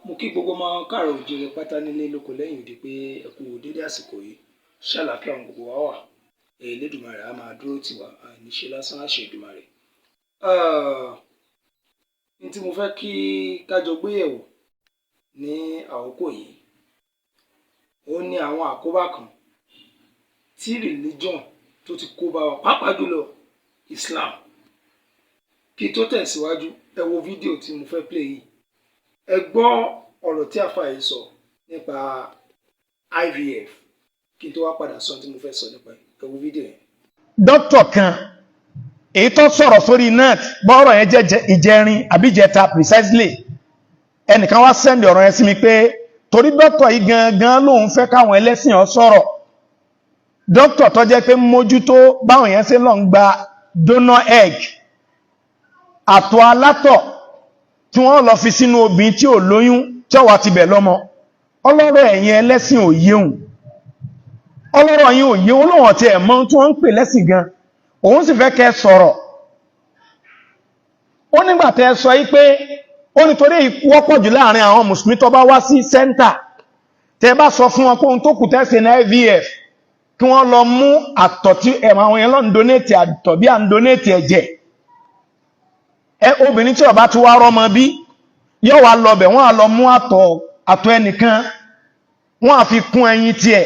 Mo kí gbogbo ọmọ káàrọ̀ òjìrè pátá nílé lóko lẹ́yìn òdì pé ẹ kú dédé àsìkò yìí. Ṣàlàáfíà àwọn gbogbo wa wà? Elédùmarè á máa dúró tì wá, àní ṣe lásán, àṣẹ Èdùmàrè. N tí mo fẹ́ kí ká jọ gbé yẹ̀wò ní àkókò yìí, òun ni àwọn àkóbá kan tí religion tó ti kó bá wa, pàápàá jùlọ Islam. Kí n tó tẹ̀síwájú, ẹ wo fídíò tí mo fẹ́ play yìí. Ẹ gbọ́ ọ̀rọ̀ tí àfáà yìí sọ nípa IVF, kí n tó wá padà sọ tí mo fẹ́ sọ nípa ẹ̀. Ẹ wo fídíò yẹn. Dókítà kan èyí tó sọ̀rọ̀ sórí net, bọ́ọ̀rọ̀ yẹn jẹ́ ìjẹrin àbí ìjẹta precisely, ẹnìkan wá send ọ̀rọ̀ yẹn sí mi pé torí dókítà yìí gangan lòun fẹ́ káwọn ẹlẹ́sìn ọ sọ̀rọ̀. Dókítà tó jẹ́ pé mójútó báwọn yẹn ṣe lọ ń gba donor egg, àtọ̀ alátọ̀ tí wọ́n lọ fi sínú obìnrin tí ò lóyún, tí ó wà ti bẹ̀ lọ́mọ. Ọlọ́rọ̀ ẹ̀yin ẹlẹ́sìn ò yéhùn, ọlọ́rọ̀ yín ò yé olóhùn ọ̀tí ẹ̀ mọ́ tí wọ́n ń pè lẹ́sìn gan. Òun sì fẹ́ kẹ́ sọ̀rọ̀. Ó nígbà tẹ́ sọ yí pé ó nítorí wọ́pọ̀ jù láàrin àwọn mùsùlùmí tó bá wá sí center, tẹ́ bá sọ fún wọn pé ohun tó kù tẹ́sẹ̀ ní IVF, kí wọ́n lọ mú àtọ̀ tí ẹ̀mọ̀ àwọn yẹn lọ ń donate àtọ̀ bí à ń donate ẹ̀jẹ̀. Ẹ obìnrin tí ó bá ti wá rọ́mọ bí yóò wá lọ bẹ̀, wọ́n á lọ mú àtọ̀ ẹnìkan, wọ́n á fi kún ẹyin tiẹ̀.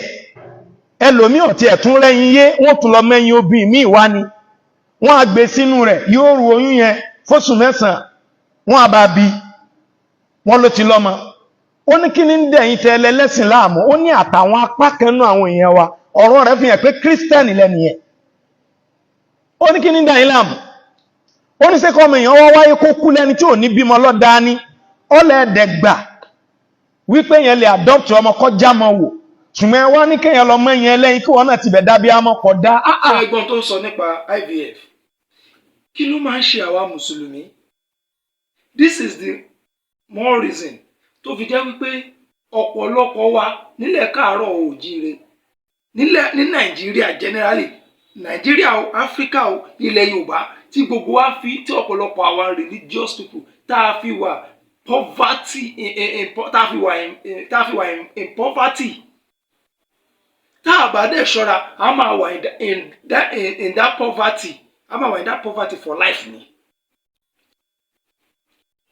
Ẹlòmí ò tiẹ̀ tún rẹ́yìn yé, wọ́n tún lọ mẹ́yìn obìnrin míì wá ni, wọ́n á gbé sínú rẹ̀, yóò ru oyún yẹn fóṣù 9, wọ́n á bá bí, wọ́n ló ti lọ́mọ. Ó ní kí ní ń dẹ̀yìn tẹ́lẹ̀ lẹ́sìn láàmú? Ó ní àtàwọn apá kan nú àwọn èèyàn wa. Ọ̀rọ̀ rẹ̀ fi hàn pé kírísítẹ́nì lẹ́nìyẹn. Ó ní kí ní dẹ̀yìn láàmú? Ó ní sẹ́kọ́ ọmọ èèyàn wá wáyé kó kú lẹ́ni tí ò ní bímọ lọ́dáa ní ọlẹ́ẹ̀dẹ̀gbà wípé yẹn lè adopt ọmọ kọjá mọ́ wò, ṣùgbọ́n ẹ wá ní kéèyàn lọ mọ́ yẹn lẹ́yìn kí wọ́n náà ti bẹ̀ dábí àmọ́ kọ̀ dá áà. Ẹ̀gbọ́n tó ń sọ nípa IVF, kí ló máa ń ṣe àwa mùsùlùmí? This is the more reason tó fi jẹ́ wípé ọ̀pọ̀lọpọ̀ wa nílẹ̀ káàárọ̀ oòjíire, nílẹ̀ ní Nàìjíríà generally, Nàìjíríà o, Áfíríkà o, ilẹ̀ Yorùbá, tí gbogbo wa fi, tí ọ̀pọ̀lọpọ̀ àwa religious people tá a fi wà poverty in tá a fi wà in tá a fi wà in poverty. Tá a bá dẹ̀ ṣọ́ra, a máa wà in that poverty, a máa wà in that poverty for life ni.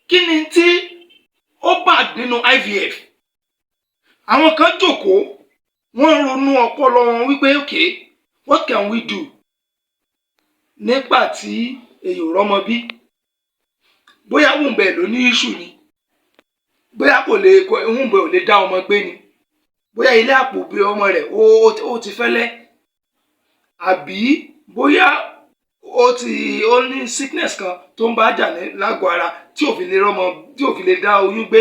Kí ni tí ó bad nínú IVF? Àwọn kan jókòó, wọ́n ń ronú ọpọlọ wọn wípé, "Okay, what can we do?" Nígbà tí èèyàn rọ́mọ bí, bóyá womb ẹ̀ ló ní issue ni, bóyá kò lè, womb ẹ̀ ò lè dá ọmọ gbé ni, bóyá ilé àpò bí ọmọ rẹ̀ ó ti fẹ́lẹ́, àbí bóyá ó ní sickness kan tó ń bá jà ní lágọ̀ọ́ ara tí ò fi lè rọ́mọ, tí ò fi lè dá oyún gbé.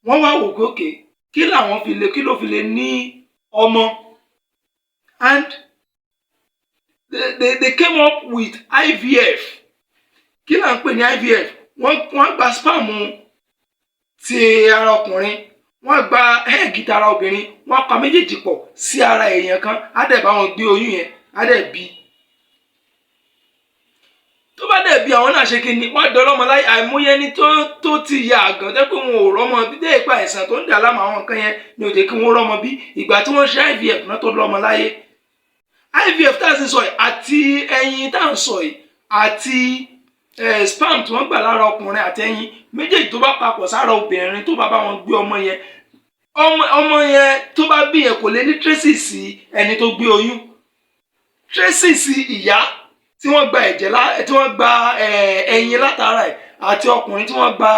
Wọ́n wá wò pé, okay, kí làwọn fi lè, kí ló fi lè ní ọmọ? And they came up with IVF. Kí là ń pè ní IVF? Wọ́n gba sperm ti ara ọkùnrin, wọ́n gba egg tara obìnrin, wọ́n pa méjèèjì pọ̀ sí ara èèyàn kan, á dẹ̀ bá wọn gbé oyún yẹn, á dẹ̀ bí. Tó bá dẹ̀ bí, àwọn náà ṣe kí ni? Wọ́n dọ́lọ́mọ láyé. Àìmọye ẹni tó ti ya àgàn tẹ́ pé wọn ò rọ́mọ bí, dé ipa àìsàn tó ń dà láàmú àwọn nǹkan yẹn ni ò jẹ́ kí wọ́n rọ́mọ bí. Ìgbà tí wọ́n ṣe IVF náà tó lọ́mọ láyé. IVF tá a sì sọ yìí, àti ẹyin tá à ń sọ yìí, àti sperm tí wọ́n gbà lára ọkùnrin àti ẹyin méjèèjì tó bá papọ̀ sára obìnrin, tó bá bá wọn gbé ọmọ yẹn, ọmọ yẹn tó bá bí yẹn kò lè ní traces sí ẹni tó gbé oyún. Traces ìyá tí wọ́n gba ẹ̀jẹ̀ lá, tí wọ́n gba ẹyin látara ẹ̀, àti ọkùnrin tí wọ́n gba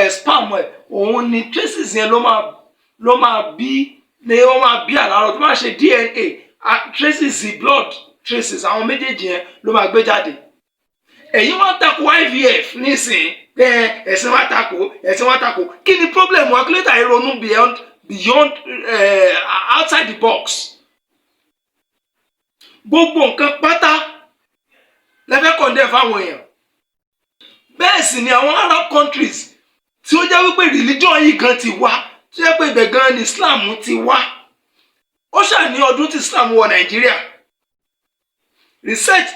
sperm ẹ̀, òun ni traces yẹn ló máa bí, ni wọ́n máa bí àlárọ̀ tó máa ṣe DNA traces, blood traces àwọn méjèèjì yẹn ló máa gbé jáde. Ẹ̀yin wọ́n tako IVF nísìnyí pé ẹ̀sìn wa tako, ẹ̀sìn wa tako. Kí ni problem wa? Kí ló tà ronú beyond, outside the box? Gbogbo nǹkan pátá lẹ́fẹ́ condemn fáwọn èèyàn. Bẹ́ẹ̀ sì ni àwọn Arab countries tí ó jẹ́ wípé religion yìí gan ti wá, tó jẹ́ pé ibẹ̀ gan ni Islam ti wá. Ó ṣà ní ọdún tí Islam wọ Nàìjíríà. Research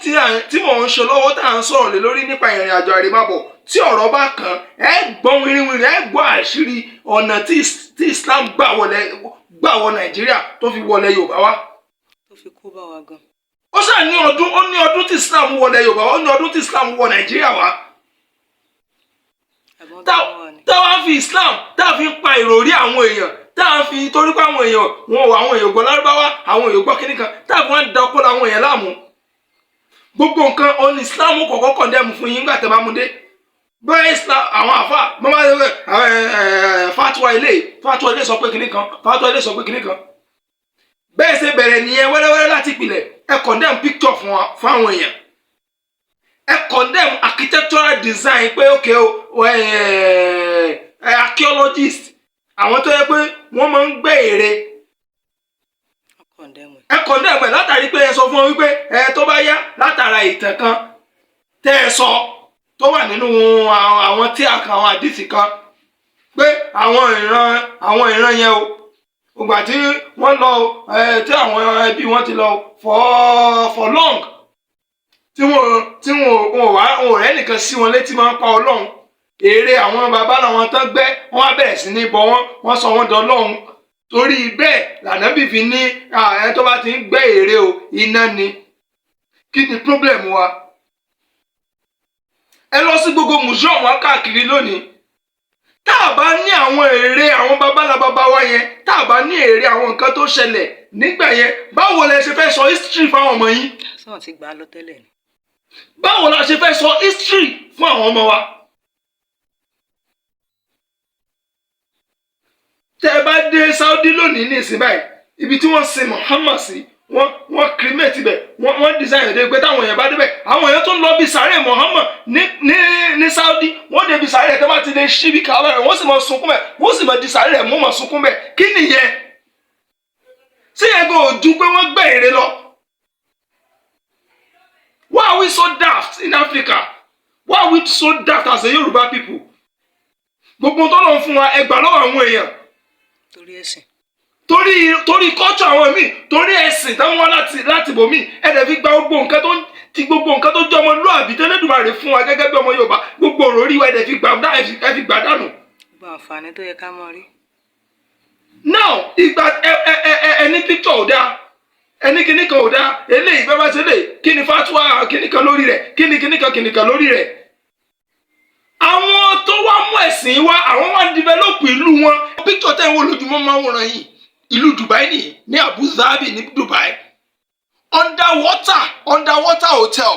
tí mò ń ṣe lọ́wọ́, tá à ń sọ̀rọ̀ lé lórí nípa ìrìn àjò àrèmábọ̀ tí Tí ọ̀rọ̀ bá kàn, ẹ gbọ́ wìrìwìrì, ẹ gbọ́ àṣírí ọ̀nà tí Islam gbà wọlé, gbà wọ Nàìjíríà, tó fi wọlé Yorùbá wá. Tó fi kó bá wa gan. Ó sà ní ọdún, ó ní ọdún tí Islam wọlé Yorùbá wá, ó ní ọdún tí Islam wọ Nàìjíríà wá. Àbọ̀n tó wà ní. Táwa fi Islam, tá a fi ń pa ìròrí àwọn èèyàn, tá a fi torí pé àwọn èèyàn wọn ò, àwọn èèyàn gbọ́ Lárúbáwá, àwọn èèyàn gbọ́ kíní kan, tá a fi wọn da ọpọlọ àwọn èèyàn láàmú. Gbogbo nǹkan òní Islam kọ̀ọ̀kan condemn fún yín nígbà tẹ́ bá mú dé bẹ́ẹ̀. Islam, àwọn àfa bọ́n bá ṣe fatwa ilé, fatwa ilé sọ pé kíní kan, fatwa ilé sọ pé kíní kan. Bẹ́ẹ̀ ṣe bẹ̀rẹ̀ nìyẹn wẹ́rẹ́wẹ́rẹ́ láti ìpìlẹ̀. Ẹ condemn picture fún fún àwọn èèyàn, ẹ condemn architectural design pé okay o, ẹ archaeologist, àwọn tó yẹ pé wọ́n máa ń gbẹ́ ère. Wọ́n condemn ẹ̀. Ẹ condemn ẹ látàrí pé ẹ sọ fún wọn wípé ẹ tó bá yá, látara ìtàn kan tẹ́ ẹ sọ tó wà nínú àwọn tí a kan, àwọn àdìsí kan, pé àwọn ìran yẹn o, ìgbà tí wọ́n lọ ẹ, tí àwọn ẹbí wọn ti lọ for long, tí wọn wá, wọn ò rẹ́ nìkan sí wọn létí máa ń pa Ọlọ́run, èrè àwọn bàbá làwọn tán gbẹ́, wọ́n á bẹ̀rẹ̀ sí ní bọ wọ́n, wọ́n sọ wọ́n dọlọ́run. Torí bẹ́ẹ̀ lànàbì fi ní ẹ tó bá ti ń gbẹ́ ère o, iná ni. Kí ni problem wa? Ẹ lọ sí gbogbo museum wa káàkiri lónìí. Tá a bá ní àwọn ère àwọn babalábàbá wa yẹn, tá a bá ní ère àwọn nǹkan tó ṣẹlẹ̀ nígbà yẹn, báwo lẹ ṣe fẹ́ sọ history fáwọn ọmọ yín? Sọ̀rọ̀ ti gbà á lọ tẹ́lẹ̀ ni. Báwo la ṣe fẹ́ sọ history fún àwọn ọmọ wa? Tẹ́ ẹ bá dé Saudi lónìí ní ìsìn báyìí, ibi tí wọ́n sin Muhammad sí, wọ́n cremate ibẹ̀, wọ́n design ẹ̀ dé pé táwọn èèyàn bá débẹ̀, àwọn èèyàn tó ń lọ bí sàárè Muhammad ní Saudi, wọ́n débi sàárè tó bá ti lè ṣí bí kàwé rẹ̀, wọ́n sì máa sunkún bẹ̀, wọ́n sì máa di sàárè rẹ̀ mú, máa sunkún bẹ̀. Kí nìyẹn? Sí ẹgbẹ́ ojú pé wọ́n gbẹ́ ère lọ? Why are we so daft in Africa? Why are we so daft as a Yoruba people? Gbogbo tó lọ fún wa, ẹgbàá lọ́wọ́ àwọn èèyàn. Torí ẹ̀sìn. Torí culture àwọn míì, torí ẹ̀sìn táwọn wá láti bòmíì, ẹ dẹ̀ fi gba gbogbo nǹkan tó ti gbogbo nǹkan tó jẹ́ ọmọlúàbí tó Elédùmarè fún wa gẹ́gẹ́ bí ọmọ Yorùbá, gbogbo òròrí wa, ẹ dẹ̀ fi gbà, ẹ fi gbà dànù. Gbogbo àǹfààní tó yẹ ká mọ̀ rí. Now, ìgbà ẹ ní picture ò dáa, ẹ ní kíní kan ò dáa, eléyìí bẹ́ẹ̀ bá ṣe lè kí ni fatwa kíní kan lórí rẹ̀, kí ni kíní kan kíní kan lórí rẹ̀. Àwọn tó wá mú ẹ̀sìn wá, àwọn wá ń develop ìlú wọn. Picture tẹ́ ń wò lójúmọ́ máa ń wòran yìí, ìlú Dubai nìyí, ní Abu Dhabi ní Dubai. Underwater hotel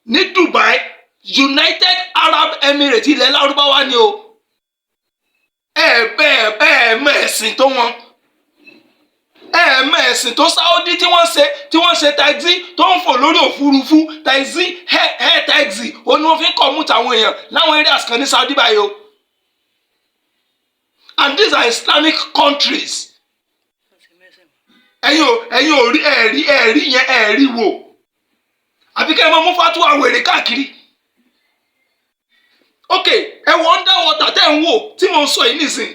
ní Dubai, United Arab Emirates, ilẹ̀ Lárúbáwá ni o. Ẹ bẹ́ẹ̀ ẹ mọ ẹ̀sìn tó wọn, ẹ mọ ẹ̀sìn tó Saudi tí wọ́n ṣe taxi tó ń fò lórí òfurufú, taxi, air taxi, ó ní wọ́n fi ń commute àwọn èèyàn láwọn areas kan ní Saudi báyìí o. And these are Islamic countries. Wọ́n ti mẹ́sìn mọ́. Ẹ̀yin ò rí ẹ̀rí ẹ̀rí yẹn, ẹ̀rí wò, àfi kẹ́ ẹ máa mú fatuwa wèrè káàkiri. Ok, ẹ wọ underwater tẹ́ ń wò tí mo ń sọ yìí nísìn,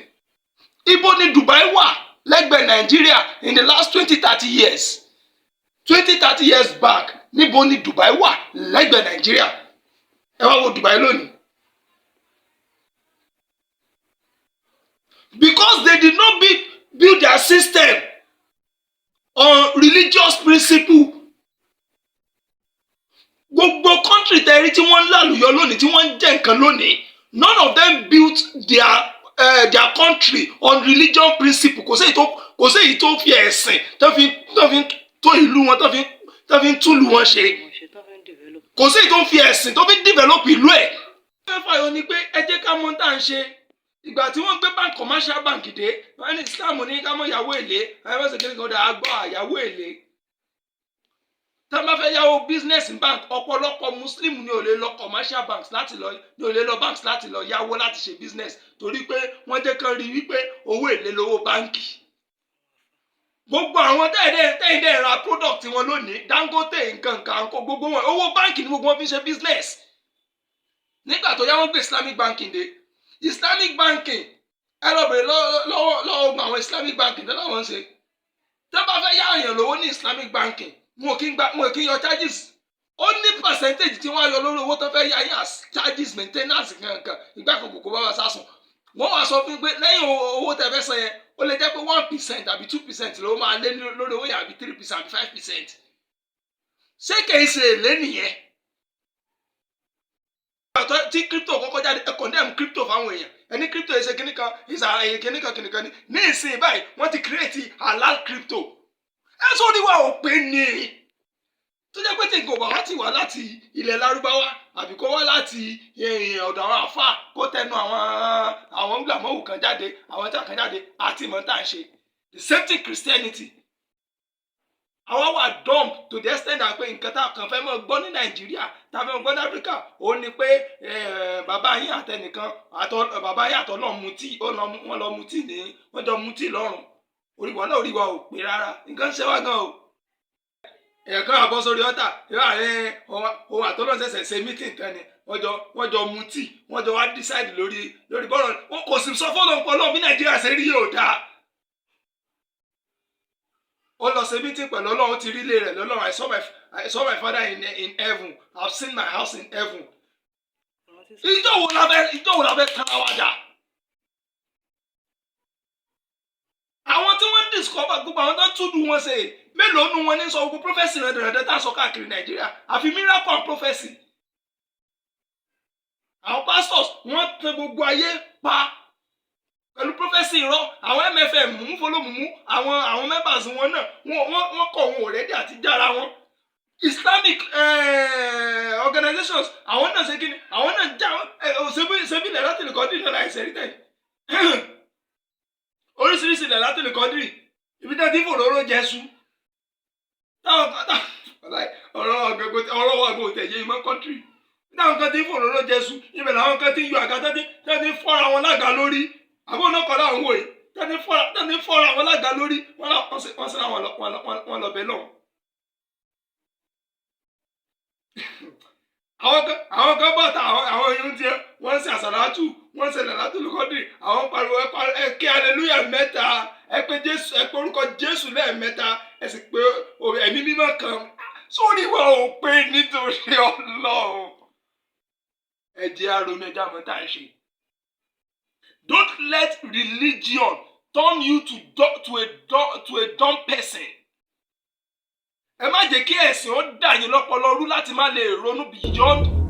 ibo ni Dubai wà lẹ́gbẹ̀ẹ́ Nàìjíríà in the last 20, 30 years, 20, 30 years back? Níbo ni Dubai wà lẹ́gbẹ̀ẹ́ Nàìjíríà? Ẹ wá wo Dubai lónìí. Because they did not build their system on religious principle. Gbogbo country tẹ́rí tí wọ́n ń lálùyọ lónìí, tí wọ́n ń jẹ́ nǹkan lónìí, none of them built their country on religion principle. Kò sí èyí tó fi ẹ̀sìn tó fi tó ìlú wọn, tó fi ń túlù wọn ṣe. Wọ́n ṣe tó fi ń develop. Kò sí èyí tó fi ẹ̀sìn tó fi develop ìlú ẹ̀. Ẹ fàyọ ni pé ẹ jẹ́ ká mọ̀ tá à ń ṣe. Ìgbà tí wọ́n gbé bank, commercial bank dé, wọ́n ní Islam ní ká mọ̀ yàwó èlé. Ẹ bá ṣe kí ni kan dà gbọ́ àyàwó èlé. Tá a bá fẹ́ yáwó business bank, ọ̀pọ̀lọpọ̀ Muslim ni ò lè lọ commercial banks láti lọ, ní ò lè lọ banks láti lọ yáwó láti ṣe business, torí pé wọ́n jẹ́ kán rí wípé owó èlé lówó báńkì. Gbogbo àwọn tẹ́ẹ̀dẹ́ ra product wọn lónìí, Dangote, nǹkan nǹkan kó gbogbo wọn, owó báńkì ni gbogbo wọn fi ń ṣe business. Nígbà tó yá, wọ́n gbé Islamic banking dé. Islamic banking, ẹ lọ bèrè lọ́wọ́ lọ́wọ́ àwọn Islamic banking tó láwọn ń ṣe. Tẹ́ bá fẹ́ yá èèyàn lówó ní Islamic banking, wọn ò kí ń gba, wọn ò kí ń yọ charges. Ó ní percentage tí wọ́n á yọ lórí owó tó fẹ́ yá yín as charges, maintenance, kankan ìgbà kan kòkó bá wà sásùn. Wọ́n wá sọ fún yín pé lẹ́yìn owó tẹ́ fẹ́ san yẹn, ó lè jẹ́ pé 1% àbí 2% ló máa lé lórí owó yẹn, àbí 3% àbí 5%. Ṣé kìí ṣe èlé nìyẹn? Tí crypto kọ́kọ́ jáde, ẹ condemn crypto fáwọn èèyàn. Ẹni crypto yìí ṣe kíní kan, ìṣà kíní kan kíní kan ní. Ní ìsìn báyìí, wọ́n ti create halal crypto. Ẹ sórí wa ò pé ní tó jẹ́ pé tí nǹkan ò bá wá ti wá láti ilẹ̀ Lárúbáwá àbí kó wá láti ọ̀dọ̀ àwọn àfáà, kó tẹnu àwọn gbàmọ́wù kan jáde, àwọn tí a kan jáde àti ìmọ̀ tá à ń ṣe. The same thing, Christianity. Àwọn wà dumb to the extent that pé nǹkan tá a kàn fẹ́ mọ́ gbọ́ ní Nàìjíríà, tá a fẹ́ mọ́ gbọ́ ní Áfíríkà, ó ní pé bàbá yín àtẹnìkan àtọ bàbá yín àtọ náà mutí, wọ́n lọ mutí ní, wọ́n jọ mutí lọ́rùn. Orí wa náà, orí wa ò pé rárá. Nǹkan ń ṣe wá gan o. Ẹ̀ẹ̀kan àbọ̀ sórí ọ̀tà ìwà ẹ̀, ohun àtọ́nà ṣẹ̀ṣẹ̀ ṣe meeting tán ni wọ́n jọ mutí, wọ́n jọ wá decide lórí bọ́ọ̀rọ̀. Wọn kò sì sọ fọ́lọ́ nǹkan náà bí Nàìjíríà ṣe rí yóò dáa. Ó lọ ṣe meeting pẹ̀lú Ọlọ́run, ti rí ilé rẹ̀ lọ́lọ́run. I saw my father in heaven. I've seen my house in heaven. Rántí. Ìjọ wo la fẹ́ tán wa dà? Àwọn tí wọ́n discover gbogbo àwọn tó ń túdú wọn ṣe, mélòó nu wọn ní sọ gbogbo prophecy rẹ̀ dẹ̀rẹ̀dẹ̀ tá a sọ káàkiri Nàìjíríà, àfi miracle and prophecy? Àwọn pastors, wọ́n tẹ gbogbo ayé pa pẹ̀lú prophecy irọ́. Àwọn MFM mú fọlọ́mùmú, àwọn members wọn náà, wọ́n kọ̀, wọn ò ready àti jára wọn. Islamic organizations, àwọn náà ṣe kíni, àwọn náà já ṣebí ilẹ̀ láti lè kọ́ dìrì náà láìsẹ̀ rí tẹ̀ oríṣiríṣi ilẹ̀ láti lè kọ́ dìrì ibi tẹ́ ti fòróró jẹ́sú táwọn kan tá ọ̀rọ̀ wa kò tẹ̀yẹ ìmọ̀ country táwọn kan ti ń fòróró jẹ́sú ibẹ̀, làwọn kan ti ń yọ àga, tẹ́ ti ń fọ́ra wọn lága lórí. Àbọ̀ náà kọ́ láwọn wòye tẹ́ ti ń fọ́ra wọn lága lórí. Wọ́n sì wọ́n lọ bẹ̀ lọ́wọ́. Àwọn kan bọ̀ ta àwọn èèyàn tiẹ̀, wọ́n ń ṣe àsàlátù, wọ́n ń ṣe làlátù lùkọ́dì. Àwọn pariwo, ẹ ké hallelujah mẹ́ta, ẹ pé Jésù, ẹ pé orúkọ Jésù lẹ́ẹ̀mẹ́ta, ẹ sì pé Ẹ̀mí Mímọ́ kan. Sórí wa ò pé nítorí Ọlọ́run. Ẹ jẹ́ àrònú, ẹjẹ́ àmọ́ tá à ń ṣe. Don't let religion turn you to a dumb person. Ẹ má jẹ́ kí ẹ̀sìn ó dà yín lọ́pọlọ rú láti má lè ronú beyond.